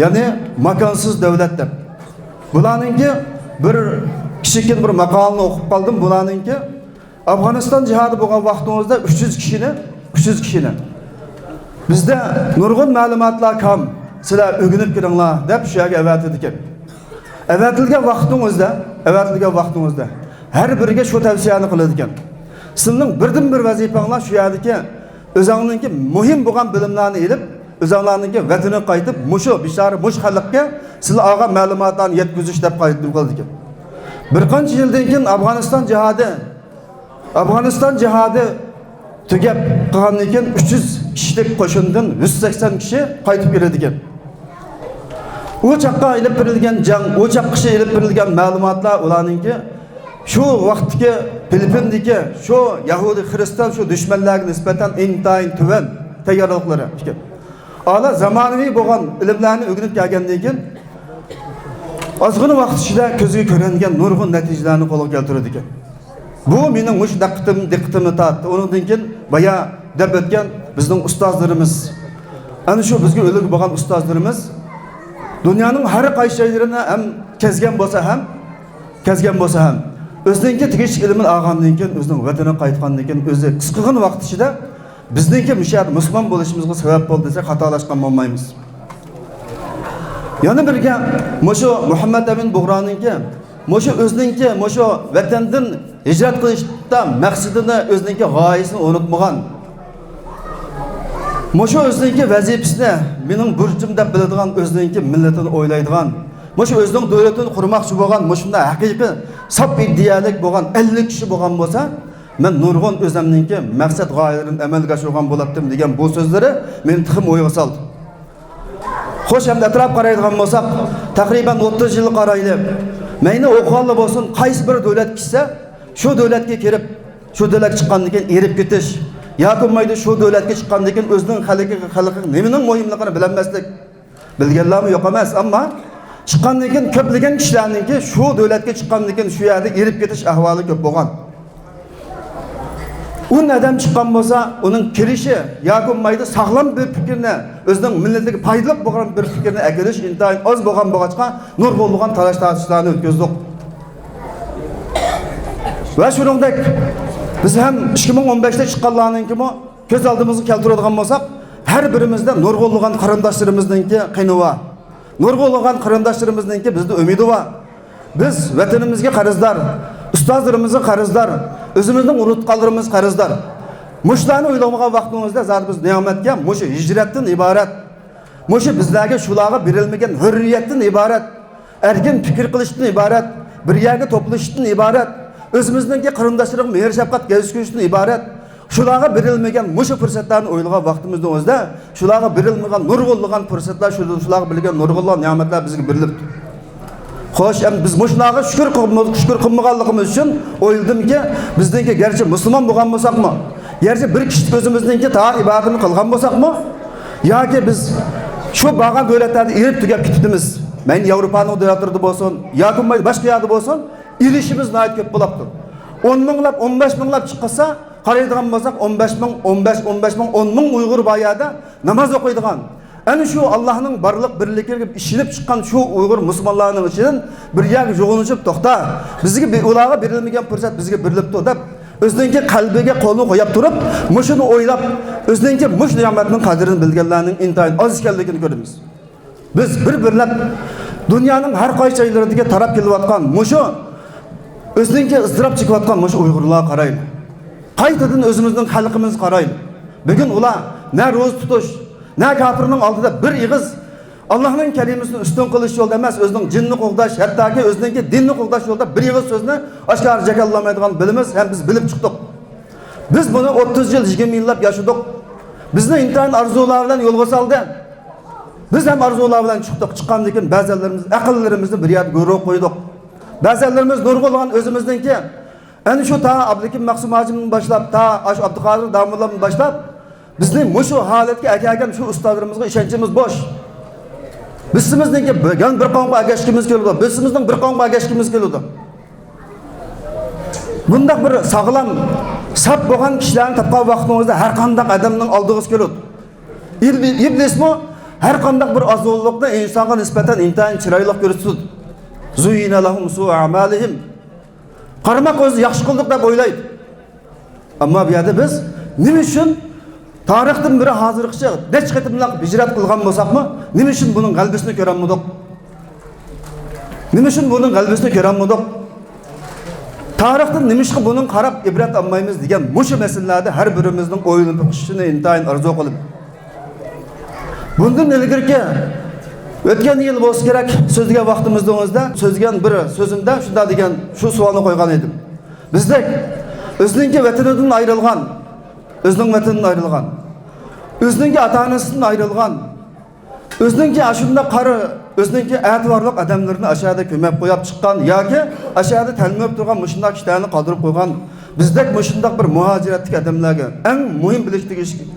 يەنى ماكانسىز دۆلەت دەپ. بۇلارنىڭكى بىر كىچىككىنە بىر ماقالىنى ئوقۇپ قالدىم. بۇلارنىڭكى ئافغانىستان جىھادى بولغان ۋاقتىڭىزدا ئۈچ يۈز كىشىنى، ئۈچ يۈز كىشىنى، بىزدە نۇرغۇن مەلۇماتلار كام، سىلەر ئۆگىنىپ كىرىڭلار دەپ شۇ يەرگە ئەۋەتىدىكەن. ئەۋەتىلگەن ۋاقتىڭىزدا، ئەۋەتىلگەن ۋاقتىڭىزدا ھەر بىرىگە شۇ تەۋسىيەنى قىلىدىكەن. سىلىنىڭ بىردىنبىر ۋەزىپەڭلار شۇ يەردىكى ئۆزۈڭنىڭكى مۇھىم بولغان بىلىملەرنى ئېلىپ، ئۆزۈڭلارنىڭكى ۋەتىنىگە قايتىپ، مۇشۇ بىچارە مۇشۇ خەلققە سىلەر ئالغان مەلۇماتلارنى يەتكۈزۈش دەپ قايتىدىن قىلىدىكەن. بىر قانچە يىلدىن كېيىن ئافغانىستان جىھادى، ئافغانىستان جىھادى تۈگەپ قالغاندىن كېيىن ئۈچ يۈز كىشىلىك قوشۇندىن يۈز سەكسەن كىشى قايتىپ كېلىدىكەن. ئۇ چاغقا ئېلىپ بېرىلگەن جەڭ، ئۇ چاغقىچە ئېلىپ بېرىلگەن مەلۇماتلار ئۇلارنىڭكى شۇ ۋاقىتتىكى فىلىپپىندىكى شۇ يەھۇدىي خىرىستىيان شۇ دۈشمەنلەرگە نىسبەتەن ئىنتايىن تۆۋەن تەييارلىقلىرى ئىكەن. ئالا زامانىۋى بولغان ئىلىملەرنى ئۆگىنىپ كەلگەندىن كېيىن ئازغىنە ۋاقىت ئىچىدە كۆزگە كۆرۈنگەن نۇرغۇن نەتىجىلەرنى قولغا كەلتۈرىدىكەن. بۇ مېنىڭ مۇشۇ دىققىتىم، دىققىتىمنى تارتتى. ئۇنىڭدىن كېيىن بايا دەپ ئۆتكەن بىزنىڭ ئۇستازلىرىمىز، ئەنە شۇ بىزگە ئۈلگە بولغان ئۇستازلىرىمىز دۇنيانىڭ ھەر قايسى جايلىرىنى ھەم كەزگەن بولسا ھەم، كەزگەن بولسا ھەم، ئۆزىنىڭكى تېگىشلىك ئىلمىنى ئالغاندىن كېيىن، ئۆزىنىڭ ۋەتىنىگە قايتقاندىن كېيىن، ئۆزى قىسقىغىنە ۋاقىت ئىچىدە بىزنىڭكى مۇشۇ يەردە مۇسۇلمان بولۇشىمىزغا سەۋەب بولدى دېسەك، خاتالاشقان بولمايمىز. يەنە بىرگە، مۇشۇ مۇھەممەد ئەمىن بۇغرانىڭكى مۇشۇ ئۆزىنىڭكى مۇشۇ ۋەتەندىن ھىجرەت قىلىشتا مەقسىتىنى، ئۆزىنىڭكى غايىسىنى ئۇنتۇمىغان، مۇشۇ ئۆزىنىڭكى ۋەزىپىسىنى مېنىڭ بۇرچۇم دەپ بىلىدىغان، ئۆزىنىڭكى مىللىتىنى ئويلايدىغان، مۇشۇ ئۆزىنىڭ دۆلىتىنى قۇرماقچى بولغان، مۇشۇنداق ھەقىقىي ساپ ئىدىيەلىك بولغان ئەللىك كىشى بولغان بولسا، مەن نۇرغۇن ئۆزۈمنىڭكى مەقسەت غايىلىرىمنى ئەمەلگە ئاشۇرغان بولاتتىم دېگەن بۇ سۆزلىرى مېنى تېخىمۇ ئويغا سالدى. خوش، ئەمدى ئەتراپقا قارايدىغان بولساق، تەقرىبەن ئوتتۇز يىلغا قارايلى. مەيلى ئوقۇغانلا بولسۇن، قايسى بىر دۆلەتكە كىرسە، شۇ دۆلەتكە كىرىپ، شۇ دۆلەتكە چىققاندىن كېيىن ئېرىپ كېتىش ياكى بولمايدۇ، شۇ دۆلەتكە چىققاندىن كېيىن ئۆزىنىڭ خەلقىگە، خەلقىگە نېمىنىڭ مۇھىملىقىنى بىلەلمەسلىك. بىلگەنلەرمۇ يوق ئەمەس، ئەمما چىققاندىن كېيىن كۆپلىگەن كىشىلەرنىڭكى شۇ دۆلەتكە چىققاندىن كېيىن شۇ يەردە ئېرىپ كېتىش ئەھۋالى كۆپ بولغان. ئون ئادەم چىققان بولسا، ئۇنىڭ كىرىشى ياكى بولمايدۇ ساغلام بىر پىكىرنى، ئۆزىنىڭ مىللىتىگە پايدىلىق بولغان بىر پىكىرنى ئەكېلىش ئىنتايىن ئاز بولغان بولغاچقا، نۇرغۇنلىغان تالاش-تارتىشلارنى ئۆتكۈزدۇق. ۋە شۇنىڭدەك، بىز ھەم ئىككى مىڭ ئون بەشتە چىققانلارنىڭكىمۇ كۆز ئالدىمىزغا كەلتۈرىدىغان بولساق، ھەر بىرىمىزدە نۇرغۇنلىغان قېرىنداشلىرىمىزنىڭكى قېنى بار. نۇرغۇنلىغان قېرىنداشلىرىمىزنىڭكى بىزدە ئۈمىدى بار. بىز ۋەتىنىمىزگە قەرزدار، ئۇستازلىرىمىزغا قەرزدار، ئۆزىمىزنىڭ ئۇنتۇتقانلىرىمىزغا قەرزدار. مۇشۇلارنى ئويلىمىغان ۋاقتىڭىزدا زادى بىز نېمەتكە مۇشۇ ھىجرەتتىن ئىبارەت، مۇشۇ بىزلەرگە شۇلارغا بېرىلمىگەن ھۆررىيەتتىن ئىبارەت، ئەركىن پىكىر قىلىشتىن ئىبارەت، بىر يەرگە توپلىشىشتىن ئىبارەت، ئۆزىمىزنىڭكى قېرىنداشلىرىغا مېھىر-شەپقەت كۆرسىتىشتىن ئىبارەت. شۇلارغا بېرىلمىگەن مۇشۇ پۇرسەتلەرنى ئويلىغان ۋاقتىمىزنىڭ ئۆزىدە، شۇلارغا بېرىلمىغان نۇرغۇنلىغان پۇرسەتلەر، شۇ-، شۇلارغا بېرىلگەن نۇرغۇنلىغان نېمەتلەر بىزگە بېرىلىپتۇ. خوش، ئەمدى بىز مۇشۇلارغا شۈكۈر قىلما-، شۈكۈر قىلمىغانلىقىمىز ئۈچۈن ئويلىدىمكى، بىزنىڭكى گەرچە مۇسۇلمان بولغان بولساقمۇ، گەرچە بىر كىشىلىك ئۆزىمىزنىڭكى تائەت ئىبادىتىنى قىلغان بولساقمۇ، ياكى بىز شۇ بارغان دۆلەتلەردە ئېرىپ تۈگەپ كېتىپتىمىز. مەيلى ياۋروپانىڭ دۆلەتلىرىدە بولسۇن، ياكى بولمايدۇ باشقا يەردە بولسۇن، ئېرىشىمىز ناھايىتى كۆپ بولاپتۇ. ئون مىڭلاپ، ئون بەش مىڭلاپ چىققانسا، قارايدىغان بولساق، ئون بەش مىڭ، ئون بەش، ئون بەش مىڭ، ئون مىڭ ئۇيغۇر بار يەردە ناماز ئوقۇيدىغان. ئەنە شۇ ئاللاھنىڭ بارلىق بىرلىكىگە ئىشىنىپ چىققان شۇ ئۇيغۇر مۇسۇلمانلارنىڭ ئىچىدىن بىر يەرگە يىغىلىشىپ، توختا، بىزگە بى-، ئۇلارغا بېرىلمىگەن پۇرسەت بىزگە بېرىلىپتۇ دەپ، ئۆزىنىڭكى قەلبىگە قولىنى قويۇپ تۇرۇپ، مۇشۇنى ئويلاپ، ئۆزىنىڭكى مۇشۇ نېمەتنىڭ قەدرىنى بىلگەنلەرنىڭ ئىنتايىن ئاز ئىكەنلىكىنى كۆرىمىز. بىز بىر-بىرلەپ دۇنيانىڭ ھەر قايسى جايلىرىدىكى تاراپ كېلىۋاتقان مۇشۇ ئۆزىنىڭكى ئىزتىراپ چېكىۋاتقان مۇشۇ ئۇيغۇرلارغا قارايلى. قايتىدىن ئۆزىمىزنىڭ خەلقىمىزگە قارايلى. بۈگۈن ئۇلار نە روزا تۇتۇش، نە كاپىرنىڭ ئالدىدا بىر ئېغىز ئاللاھنىڭ كەلىمىسىنى ئۈستۈن قىلىش يولىدا ئەمەس، ئۆزىنىڭ جېنىنى قوغداش، ھەتتاكى ئۆزىنىڭكى دىنىنى قوغداش يولىدا بىر ئېغىز سۆزنى ئاشكارا جاكارلىمايدىغانلىقىنى بىلىمىز ھەم بىز بىلىپ چىقتۇق. بىز بۇنى ئوتتۇز يىل، يىگىرمە يىللاپ ياشىدۇق. بىزنى ئىنتايىن ئارزۇلار بىلەن يولغا سالدى. بىز ھەم ئارزۇلار بىلەن چىقتۇق. چىققاندىن كېيىن بەزىلىرىمىز ئەقىللىرىمىزنى بىر يەردە گۆرۈگە قويدۇق. بەزىلىرىمىز نۇرغۇنلىغان ئۆزىمىزنىڭكى، ئەنە شۇ تا ئابلىكىم مەخسۇم ھاجىمدىن باشلاپ، تا ئاشۇ ئابدۇقادىر داموللامدىن باشلاپ، بىزنى مۇشۇ ھالەتكە ئەكەلگەن شۇ ئۇستازلىرىمىزغا ئىشەنچىمىز بوش. بىزسىمىزنىڭكى بىر، يەنە بىر قوڭغا ئەگەشكىمىز كېلىدۇ. بىزسىمىزنىڭ بىر قوڭغا ئەگەشكىمىز كېلىدۇ. بۇنداق بىر ساغلام، ساپ بولغان كىشىلەرنى تاپقان ۋاقتىڭىزدا ھەر قانداق ئادەمنىڭ ئالدىغىسى كېلىدۇ. ئىبلىسمۇ ھەر قانداق بىر ئازغۇنلۇقنى ئىنسانغا نىسبەتەن ئىنتايىن چىرايلىق كۆرسىتىدۇ. زۇييىنە لەھۇم سۇئۇ ئەمالىھىم. قارىماق ئۆزى ياخشى قىلدۇق دەپ ئويلايدۇ. ئەمما بۇ يەردە بىز نېمە ئۈچۈن تارىختىن بېرى ھازىرغىچە نەچچە قېتىملىق ھىجرەت قىلغان بولساقمۇ، نېمە ئۈچۈن بۇنىڭ غەلىبىسىنى كۆرەلمىدۇق؟ نېمە ئۈچۈن بۇنىڭ غەلىبىسىنى كۆرەلمىدۇق؟ تارىختىن نېمىشقا بۇنىڭ قاراپ ئىبرەت ئالمايمىز دېگەن مۇشۇ مەسىلىلەردە ھەر بىرىمىزنىڭ ئويلىنىپ بېقىشىنى ئىنتايىن ئارزۇ قىلىمەن. بۇندىن ئىلگىرىكى ئۆتكەن يىل بولسا كېرەك، سۆزلىگەن ۋاقتىمىزدا سۆزلىگەن بىر سۆزۈمدە شۇنداق دېگەن، شۇ سوئالنى قويغان ئىدىم. بىزدەك ئۆزىنىڭكى ۋەتىنىدىن ئايرىلغان، ئۆزىنىڭ ۋەتىنىدىن ئايرىلغان، ئۆزىنىڭكى ئاتا-ئانىسىدىن ئايرىلغان، ئۆزىنىڭكى ئاشۇنداق قارا، ئۆزىنىڭكى ئەتىۋارلىق ئادەملىرىنى ئاشۇ يەردە كۆمۈپ قويۇپ چىققان ياكى ئاشۇ يەردە تەلمۈرۈپ تۇرغان مۇشۇنداق كىشىلەرنى قالدۇرۇپ قويغان بىزدەك مۇشۇنداق بىر مۇھاجىرەتتىكى ئادەملەرگە ئەڭ مۇھىم بىلىش تېگىشلىك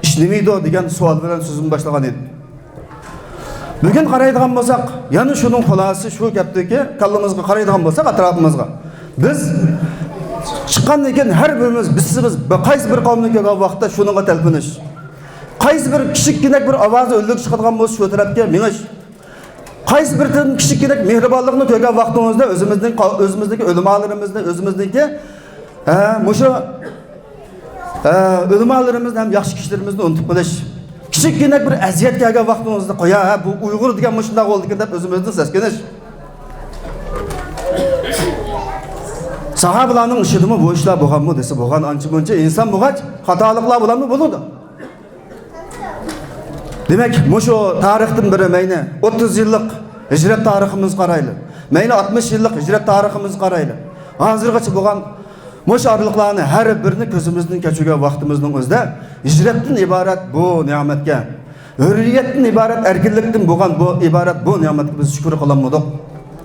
ئىش نېمە ئىدى دېگەن سوئال بىلەن سۆزۈمنى باشلىغان ئىدىم. بۈگۈن قارايدىغان بولساق، يەنە شۇنىڭ خۇلاسىسى شۇ گەپتىكى، كاللىمىزغا قارايدىغان بولساق ئەتراپىمىزغا، بىز چىققاندىن كېيىن ھەر بىرىمىز، بىزسىمىز، قايسى بىر قومنى كۆرگەن ۋاقىتتا شۇنىڭغا تەلپۈنۈش. قايسى بىر كىچىككىنە بىر ئاۋازى ئۈنلۈك چىقىدىغان بولسا شۇ تەرەپكە مېڭىش. قايسى بىر كىچىككىنە مېھرىبانلىقنى كۆرگەن ۋاقتىڭىزدا ئۆزىمىزنىڭ، ئۆزىمىزنىڭكى ئۆلىمالىرىمىزنى، ئۆزىمىزنىڭكى، ھە، مۇشۇ، ھە، ئۆلىمالىرىمىزنى ھەم ياخشى كىشىلىرىمىزنى ئۇنتۇپ قېلىش. كىچىككىنە بىر ئەزىيەت كەلگەن ۋاقتىڭىزدا، قويا، ھە، بۇ ئۇيغۇر دېگەن مۇشۇنداق بولىدىكەن دەپ ئۆزىمىزدىن سەسكىنىش. ساھابىلارنىڭ ئىشىدىمۇ بۇ ئىشلار بولغانمۇ دېسە، بولغان، ئانچە مۇنچە ئىنسان بولغاچ خاتالىقلار بولامدۇ؟ بولىدۇ. دېمەك، مۇشۇ تارىختىن بېرى مەينى ئوتتۇز يىللىق ھىجرەت تارىخىمىزغا قارايلى، مەينى ئاتمىش يىللىق ھىجرەت تارىخىمىزغا قارايلى، ھازىرغىچە بولغان مۇشۇ ئارىلىقلارنى ھەر بىرىنى كۆزىمىزدىن كەچۈرگەن ۋاقتىمىزنىڭ ئۆزىدە، ھىجرەتتىن ئىبارەت بۇ نېمەتكە، ھۆررىيەتتىن ئىبارەت، ئەركىنلىكتىن بولغان بۇ ئىبارەت بۇ نېمەتكە بىز شۈكۈر قىلالمىدۇق.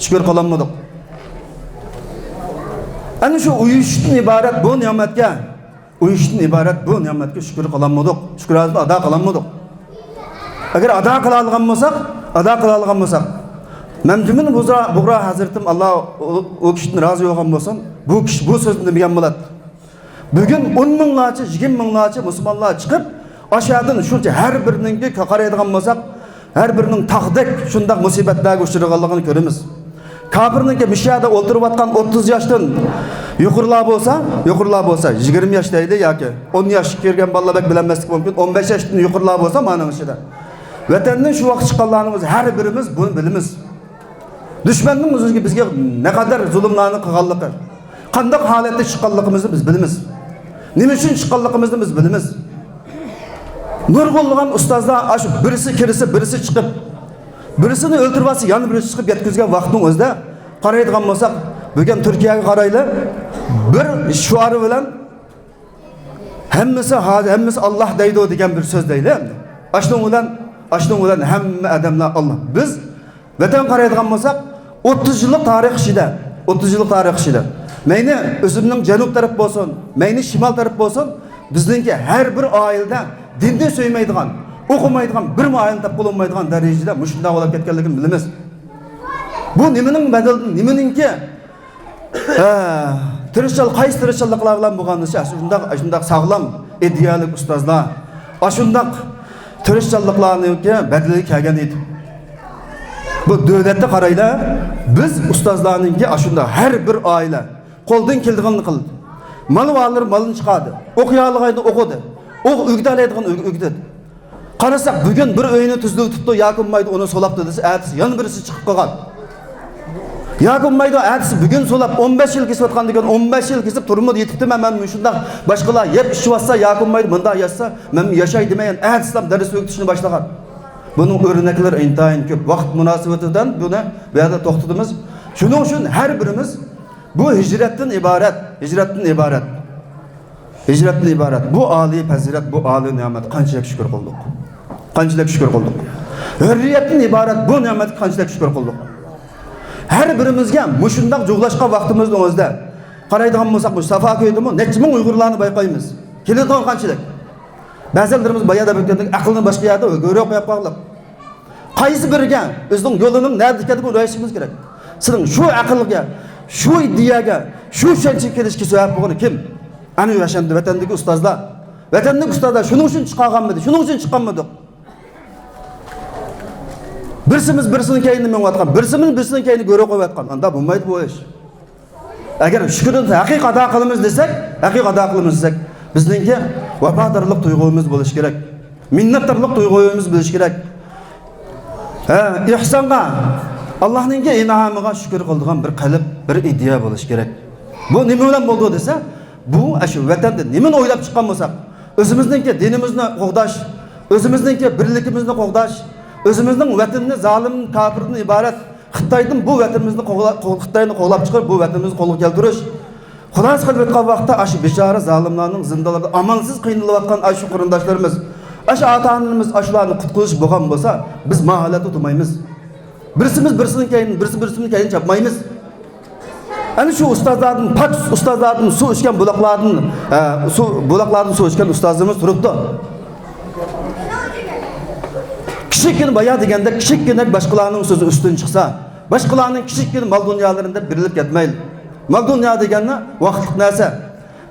شۈكۈر قىلالمىدۇق. ئەنە شۇ ئۇيۇشۇشتىن ئىبارەت بۇ نېمەتكە، ئۇيۇشۇشتىن ئىبارەت بۇ نېمەتكە شۈكۈر قىلالمىدۇق، شۈكرانىمىزنى ئادا قىلالمىدۇق. ئەگەر ئادا قىلالىغان بولساق، ئادا قىلالىغان بولساق، مەمتىمىن بۇغرا، بۇغرا ھەزرىتىم، ئاللا ئۇ، ئۇ كىشىدىن رازى بولغان بولسۇن، بۇ كىشى بۇ سۆزنى دېمىگەن بولاتتى. بۈگۈن ئون مىڭلارچە، يىگىرمە مىڭلارچە مۇسۇلمانلار چىقىپ، ئاشۇ يەردىن شۇنچە ھەر بىرىنىڭكى قارايدىغان بولساق، ھەر بىرىنىڭ تاغدەك شۇنداق مۇسىبەتلەرگە ئۇچرىغانلىقىنى كۆرىمىز. كاپىرنىڭكى مۇشۇ يەردە ئولتۇرۇۋاتقان ئوتتۇز ياشتىن يۇقىرىلار بولسا، يۇقىرىلار بولسا، يىگىرمە ياش دەيلى ياكى ئون ياشقا كىرگەن بالىلار بەك بىلەلمەسلىكى مۇمكىن، ئون بەش ياشتىن يۇقىرىلار بولسا مانىڭ ئىچىدە. ۋەتەندىن شۇ ۋاقىت چىققانلارنىڭ ئۆزى ھەر بىرىمىز بۇنى بىلىمىز. دۈشمەننىڭ ئۆزىگە بىزگە نەقەدەر زۇلۇملارنى قىلغانلىقى، قانداق ھالەتتە چىققانلىقىمىزنى بىز بىلىمىز. نېمە ئۈچۈن چىققانلىقىمىزنى بىز بىلىمىز. نۇرغۇنلىغان ئۇستازلار ئاشۇ بىرسى كىرسە، بىرسى چىقىپ، بىرسىنى ئۆلتۈرۈۋالسا، يەنە بىرسى چىقىپ يەتكۈزگەن ۋاقىتنىڭ ئۆزىدە قارايدىغان بولساق، بۈگۈن تۈركىيەگە قارايلى، بىر شوئار بىلەن ھەممىسى ھازىر، ھەممىسى ئاللاھ دەيدۇ دېگەن بىر سۆز دەيلى ئەمدى. ئاشۇنىڭ بىلەن، ئاشۇنىڭ بىلەن ھەممە ئادەملەر ئاللاھ. بىز ۋەتەن قارايدىغان بولساق، ئوتتۇز يىللىق تارىخ ئىچىدە، ئوتتۇز يىللىق تارىخ ئىچىدە، مەيلى ئۆزۈمنىڭ جەنۇب تەرەپ بولسۇن، مەيلى شىمال تەرەپ بولسۇن، بىزنىڭكى ھەر بىر ئائىلىدە دىننى سۆيمەيدىغان، ئوقۇمايدىغان، بىرمۇ ئائىلىنى تاپقىلى بولمايدىغان دەرىجىدە مۇشۇنداق بولۇپ كەتكەنلىكىنى بىلىمىز. بۇ نېمىنىڭ بەدىلى، نېمىنىڭكى ھە، تىرىشچان، قايسى تىرىشچانلىقلار بىلەن بولغان دېسە، شۇنداق، شۇنداق ساغلام ئىدىيەلىك ئۇستازلار، ئاشۇنداق تىرىشچانلىقلارنىڭكى بەدىلى كەلگەن ئىدى. بۇ دۆلەتتە قارايلى، بىز ئۇستازلارنىڭكى ئاشۇنداق ھەر بىر ئائىلە قولدىن كېلىدىغىنىنى قىلدى. مال بارلىرى مالىنى چىقاردى. ئوقۇيالىغاننى ئوقۇدى. ئوق-، ئۆگىتەلەيدىغان ئۆگ-، ئۆگىتىدى. قارىساق، بۈگۈن بىر ئۆينى تۈزلىۋېتىپتۇ، ياكى بولمايدۇ، ئۇنى سولاپتۇ دېسە، ئەتىسى يەنە بىرسى چىقىپ قالغان. ياكى بولمايدۇ، ئەتىسى بۈگۈن سولاپ، ئون بەش يىل كېسىۋاتقاندىن كېيىن، ئون بەش يىل كېسىپ تۈرمىدە يېتىپتىمەن، مەن مۇشۇنداق باشقىلار يەپ ئىچىۋاتسا، ياكى بولمايدۇ، مۇنداق ياتسا، مەن ياشاي دېمەي، يەنە ئەتىسىلا دەرس ئۆگىتىشنى باشلىغان. بۇنىڭ ئۆرنەكلىرى ئىنتايىن كۆپ. ۋاقىت مۇناسىۋىتى بىلەن بۇنى بۇ يەردە توختىتىمىز. شۇنىڭ ئۈچۈن ھەر بىرىمىز بۇ ھىجرەتتىن ئىبارەت، ھىجرەتتىن ئىبارەت. ھىجرەتتىن ئىبارەت بۇ ئالىي پەزىلەت، بۇ ئالىي نېمەتكە قانچىلىك شۈكۈر قىلدۇق؟ قانچىلىك شۈكۈر قىلدۇق؟ ھۆررىيەتتىن ئىبارەت بۇ نېمەتكە قانچىلىك شۈكۈر قىلدۇق؟ ھەر بىرىمىزگە مۇشۇنداق جۇغلاشقان ۋاقتىمىزنىڭ ئۆزىدە قارايدىغان بولساق، مۇشۇ سافا كۆيدىمۇ نەچچە مىڭ ئۇيغۇرلارنى بايقايمىز. كېلىدىغان قانچىلىك؟ بەزىلىرىمىز بايا دەپ ئۆتكەندەك ئەقىلنى باشقا يەردە گۆرۈ قويۇپ قالغانلىق. قايسى بىرىگە ئۆزىنىڭ يولىنىڭ نەدە ئىكەنلىكىنى ئويلىشىمىز كېرەك. سېنىڭ شۇ ئەقىلگە، شۇ ئىدىيەگە، شۇ چۈشەنچىگە كېلىشكە سەۋەب بولغىنى كىم؟ ئەنە ۋەتەندە، ۋەتەندىكى ئۇستازلار. ۋەتەندىكى ئۇستازلار شۇنىڭ ئۈچۈن چىقارغانمىدى، شۇنىڭ ئۈچۈن چىققانمىدۇق؟ بىرسىمىز بىرسىنىڭ كەينىدىن مېڭىۋاتقان، بىرسىمىز بىرسىنىڭ كەينىدىن گۆرۈ قويۇۋاتقان. ئاندا بولمايدۇ بۇ ئىش. ئەگەر شۈكرىنى ھەقىقىي ئادا قىلىمىز دېسەك، ھەقىقىي ئادا قىلىمىز دېسەك، بىزنىڭكى ۋاپادارلىق تۇيغۇمىز بولۇشى كېرەك. مىننەتدارلىق تۇيغۇمىز بولۇشى كېرەك. ھە، ئېھسانغا، ئاللانىڭكى ئىنئامىغا شۈكۈر قىلىدىغان بىر قەلب، بىر ئىدىيە بولۇشى كېرەك. بۇ نېمە بىلەن بولىدۇ دېسە، بۇ ئاشۇ ۋەتەندە نېمىنى ئويلاپ چىققان بولساق، ئۆزىمىزنىڭكى دىنىمىزنى قوغداش، ئۆزىمىزنىڭكى بىرلىكىمىزنى قوغداش، ئۆزىمىزنىڭ ۋەتىنىنى زالىم كاپىردىن ئىبارەت خىتايدىن بۇ ۋەتىنىمىزنى قوغلا-، قوغ-، خىتاينى قوغلاپ چىقىرىپ، بۇ ۋەتىنىمىزنى قولغا كەلتۈرۈش. خۇلاسە قىلىۋاتقان ۋاقىتتا ئاشۇ بىچارە زالىملارنىڭ زىندانلاردا ئامالسىز قىينىلىۋاتقان ئاشۇ قېرىنداشلىرىمىز، ئاشۇ ئاتا-ئانىلىرىمىز، ئاشۇلارنى قۇتقۇزۇش بولغان بولسا، بىز ما ھالەتتە تۇرمايمىز. بىرسىمىز بىرسىنىڭ كەينىدىن، بىرسى بىرسىنىڭ كەينىدىن چاپمايمىز. ئەنە شۇ ئۇستازلاردىن، پاك ئۇستازلاردىن، سۇ ئىچكەن بۇلاقلاردىن، ئە، سۇ، بۇلاقلاردىن سۇ ئىچكەن ئۇستازلىرىمىز تۇرۇپتۇ. كىچىككىنە، بايا دېگەندەك، كىچىككىنە باشقىلارنىڭ سۆزى ئۈستۈن چىقسا، باشقىلارنىڭ كىچىككىنە مال-دۇنيالىرىنى دەپ بېرىلىپ كەتمەيلى. مال-دۇنيا دېگەننى ۋاقىتلىق نەرسە.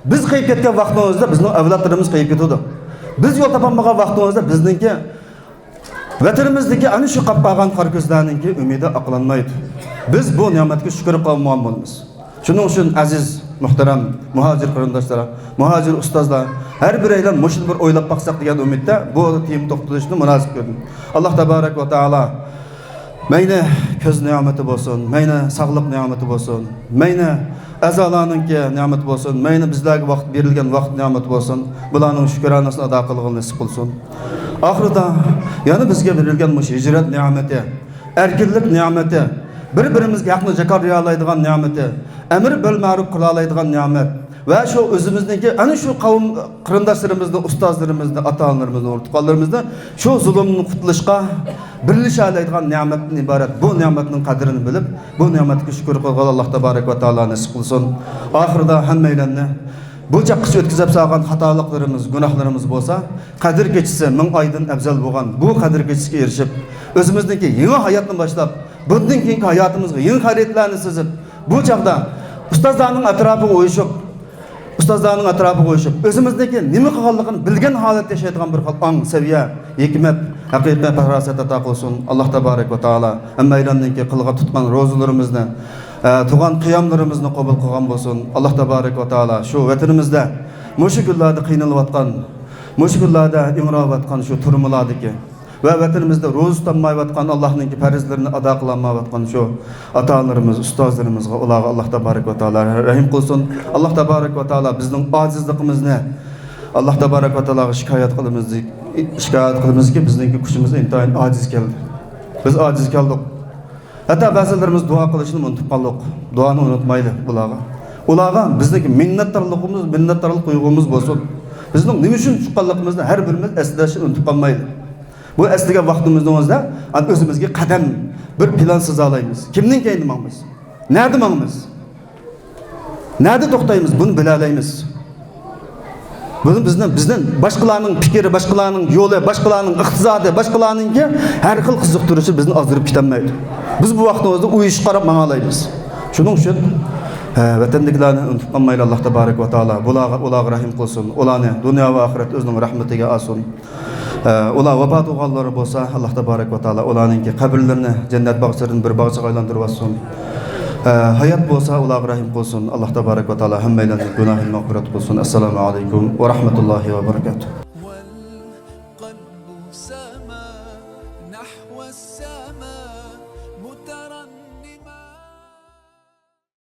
بىز قېيىپ كەتكەن ۋاقتىمىزدا بىزنىڭ ئەۋلادلىرىمىز قېيىپ كېتىدۇ. بىز يول تاپالمىغان ۋاقتىمىزدا بىزنىڭكى ۋەتىنىمىزدىكى ئەنە شۇ قاپ قالغان قارا كۆزلەرنىڭكى ئۈمىدى ئاقلانمايدۇ. بىز بۇ نېمەتكە شۈكۈر قىلالمىغان بولىمىز. شۇنىڭ ئۈچۈن ئەزىز، مۇھتەرەم مۇھاجىر قېرىنداشلار، مۇھاجىر ئۇستازلار، ھەر بىرەيلەن مۇشۇنى بىر ئويلاپ باقساق دېگەن ئۈمىدتە بۇ تېما توختىلىشنى مۇناسىپ كۆردۈم. ئاللا تابارەك ۋە تائالا مەينى كۆز نېمىتى بولسۇن، مەينى ساغلىق نېمىتى بولسۇن، مەينى ئەزالارنىڭكى نېمىتى بولسۇن، مەينى بىزلەرگە ۋاقىت بېرىلگەن ۋاقىت نېمىتى بولسۇن، بۇلارنىڭ شۈكرانىسىنى ئادا قىلغىلى نېسىپ قىلسۇن. ئاخىرىدا يەنە بىزگە بېرىلگەن مۇشۇ ھىجرەت نېمىتى، ئەركىنلىك نېمىتى، بىر-بىرىمىزگە ھەقنى جاكارلىيالايدىغان نېمىتى، ئەمر بىل مەرۇپ قىلالايدىغان نېمەت ۋە شۇ ئۆزىمىزنىڭكى ئەنە شۇ قەۋم قېرىنداشلىرىمىزنى، ئۇستازلىرىمىزنى، ئاتا-ئانىلىرىمىزنى، ئۇرۇق-تۇغقانلىرىمىزنى شۇ زۇلۇمدىن قۇتۇلۇشقا بىرلىشەلەيدىغان نېمەتتىن ئىبارەت. بۇ نېمەتنىڭ قەدرىنى بىلىپ، بۇ نېمەتكە شۈكۈر قىلغىلى ئاللا تابارەك ۋە تائالا نېسىپ قىلسۇن. ئاخىرىدا ھەممەيلەننى بۇ چاغقىچە ئۆتكۈزۈپ سالغان خاتالىقلىرىمىز، گۇناھلىرىمىز بولسا، قەدىر كېچىسى مىڭ ئايدىن ئەۋزەل بولغان بۇ قەدىر كېچىسىگە ئېرىشىپ، ئۆزىمىزنىڭكى يېڭى ھاياتنى باشلاپ، بۇندىن كېيىنكى ھاياتىمىزغا يېڭى خەرىتىلەرنى سىزىپ، بۇ چاغدا ئۇستازلارنىڭ ئەتراپىغا ئۇيۇشۇپ، ئۇستازلارنىڭ ئەتراپىغا ئۇيۇشۇپ، ئۆزىمىزنىڭكى نېمە قىلغانلىقىنى بىلگەن ھالەتتە ياشايدىغان بىر خىل ئاڭ، سەۋىيە، ھېكمەت، ھەقىقىي پاراسەت ئاتا قىلسۇن. ئاللا تابارەك ۋە تائالا ھەممەيلەننىڭكى قىلغان تۇتقان روزىلىرىمىزنى، ئە، تۇغان قىياملىرىمىزنى قوبۇل قىلغان بولسۇن. ئاللا تابارەك ۋە تائالا شۇ ۋەتىنىمىزدە مۇشۇ كۈنلەردە قىينىلىۋاتقان، مۇشۇ كۈنلەردە ئىڭراۋاتقان شۇ تۈرمىلەردىكى ۋە ۋەتىنىمىزدە روزا تۇتالمايۋاتقان، ئاللانىڭكى پەرزلىرىنى ئادا قىلالمايۋاتقان شۇ ئاتا-ئانىلىرىمىز، ئۇستازلىرىمىزغا، ئۇلارغا ئاللا تابارەك ۋە تائالا رەھىم قىلسۇن. ئاللا تابارەك ۋە تائالا بىزنىڭ ئاجىزلىقىمىزنى، ئاللا تابارەك ۋە تائالاغا شىكايەت قىلىمىز، شىكايەت قىلىمىزكى، بىزنىڭكى كۈچىمىز ئىنتايىن ئاجىز كەلدى. بىز ئاجىز كەلدۇق. ھەتتا بەزىلىرىمىز دۇئا قىلىشنى ئۇنتۇپ قالدۇق. دۇئانى ئۇنتۇمايلى بۇلارغا. ئۇلارغا بىزنىڭكى مىننەتدارلىقىمىز، مىننەتدارلىق تۇيغۇمىز بولسۇن. بىزنىڭ نېمە ئۈچۈن چىققانلىقىمىزنى ھەر بىرىمىز ئەسلەشنى ئۇنتۇپ قالمايلى. بۇ ئەسلىگەن ۋاقتىمىزنىڭ ئۆزىدە ئۆزىمىزگە قەدەم، بىر پىلان سىزالايمىز. كىمنىڭ كەينىدە ماڭىمىز؟ نەدە ماڭىمىز؟ نەدە توختايمىز؟ بۇنى بىلەلەيمىز. بۇنى بىزنى، بىزنى باشقىلارنىڭ پىكرى، باشقىلارنىڭ يولى، باشقىلارنىڭ ئىقتىسادى، باشقىلارنىڭكى ھەر خىل قىزىقتۇرۇشى بىزنى ئازدۇرۇپ كېتەلمەيدۇ. بىز بۇ ۋاقتىمىزدا ئۇيۇشۇپ قاراپ ماڭالايمىز. شۇنىڭ ئۈچۈن، ھە، ۋەتەندىكىلەرنى ئۇنتۇپ قالمايلى، ئاللا تابارەك ۋە تائالا بۇلارغا، ئۇلارغا رەھىم قىلسۇن. ئۇلارنى دۇنيا ۋە ئاخىرەتتە ئۆزىنىڭ رەھمىتىگە ئالسۇن. ئە، ئۇلار ۋاپات بولغانلىرى بولسا، ئاللا تابارەك ۋە تائالا ئۇلارنىڭكى قەبرىلىرىنى جەننەت باغچىلىرىدىن بىر باغچىغا ئايلاندۇرۇۋەتسۇن. ئە، ھايات بولسا، ئۇلارغا رەھىم قىلسۇن. ئاللا تابارەك ۋە تائالا ھەممەيلەننىڭ گۇناھىنى مەغپىرەت قىلسۇن. ئەسسالامۇ ئەلەيكۇم ۋە رەھمەتۇللاھى ۋە بەرىكاتۇھ. والقلب سما نحو السماء مترنما.